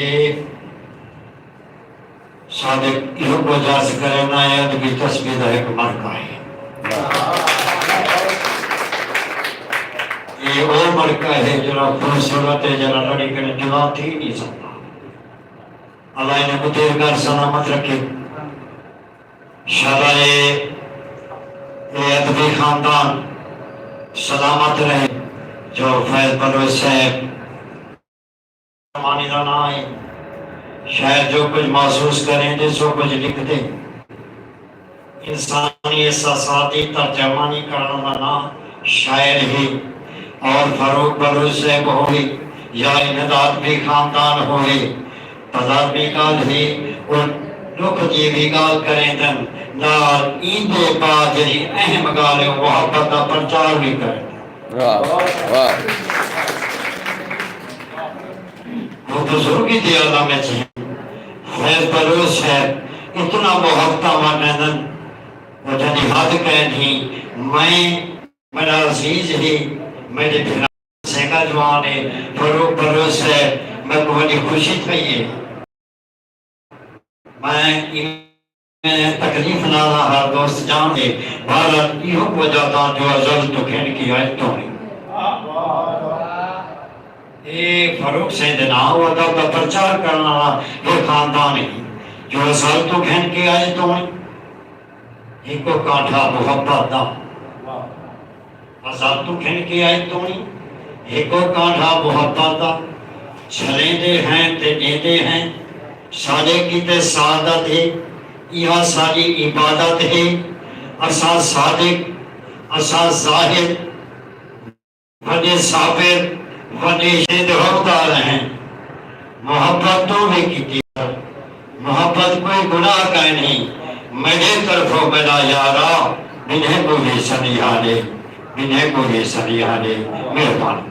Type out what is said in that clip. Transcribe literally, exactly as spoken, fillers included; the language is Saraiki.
اے صادق ایہو کجھ عرض کرینداں، اے ادبی تسبیح دا ہک مرقع ہے۔ اے او مرقع ہے جیڑھا خوبصورت ہے، جیڑھا لڑی کنے جدا تھی نی سڳدا۔ اللہ انہیں کوں دیر کر سلامت رکھے۔ شاباش اے ادبی خاندان، سلامت رہے۔ جو فیض بلوچ صاحب مانی دا ناں ہے۔ شاعر جو کجھ محسوس کریندے، سو کجھ لکھدے۔ انسانی احساسات دی ترجمانی کرݨ دا ناں شاعر ہے۔ اور فاروق بلوچ صاحب ہووے یا انہاں دا ادبی خاندان ہووے، بازار دی ڳالھ ہے، او ݙکھ دی وی ڳالھ کریندن، نال ایندے بعد جیڑھی اہم ڳالھ ہے، او محبت دا پرچار وی کریندن۔ واہ، واہ۔ او بزرگی دے عالم وچ ہن۔ فیض بلوچ صاحب اتنا محبتاں ونڈیندن، او جیڑھی حد کائنی۔ میں میݙا عزیز ہے، میݙے بھرا سینگا جوان ہے، فاروق بلوچ صاحب، میکوں وݙی خوشی تھئی ہے۔ میں ایویں تکلیف نال ہاں، ہر دوست جان ہے، بہرحال ایہو وجہ تاں جو ازل توں گھن کے اڄ توڑیں۔ اے فاروق سئیں دے ناں او ادب دا پرچار کرݨ والا ہک خاندان ہے جو ازل توں گھن کے اڄ توڑیں۔ ہکو کانٹھا محبت دا۔ ازل توں گھن کے اڄ توڑیں ہکو کانٹھا محبت دا۔ چھلیندے ہیں تے ݙیندے ہیں، ساݙے کیتے سعادت ہے، ایہا ساݙی عبادت ہے۔ اساں صادق، اساں زاہد، وݙے صابر، وݙے شہید روادار ہیں۔ محبت توں وی کیتی کر، محبت کوئی گناہ کائنی۔ میݙے طرفوں میݙا یارا، ٻنہیں کوں وی سݙیہا ݙے، ٻنہیں کوں وی سݙیہا ݙے۔ مہربانی۔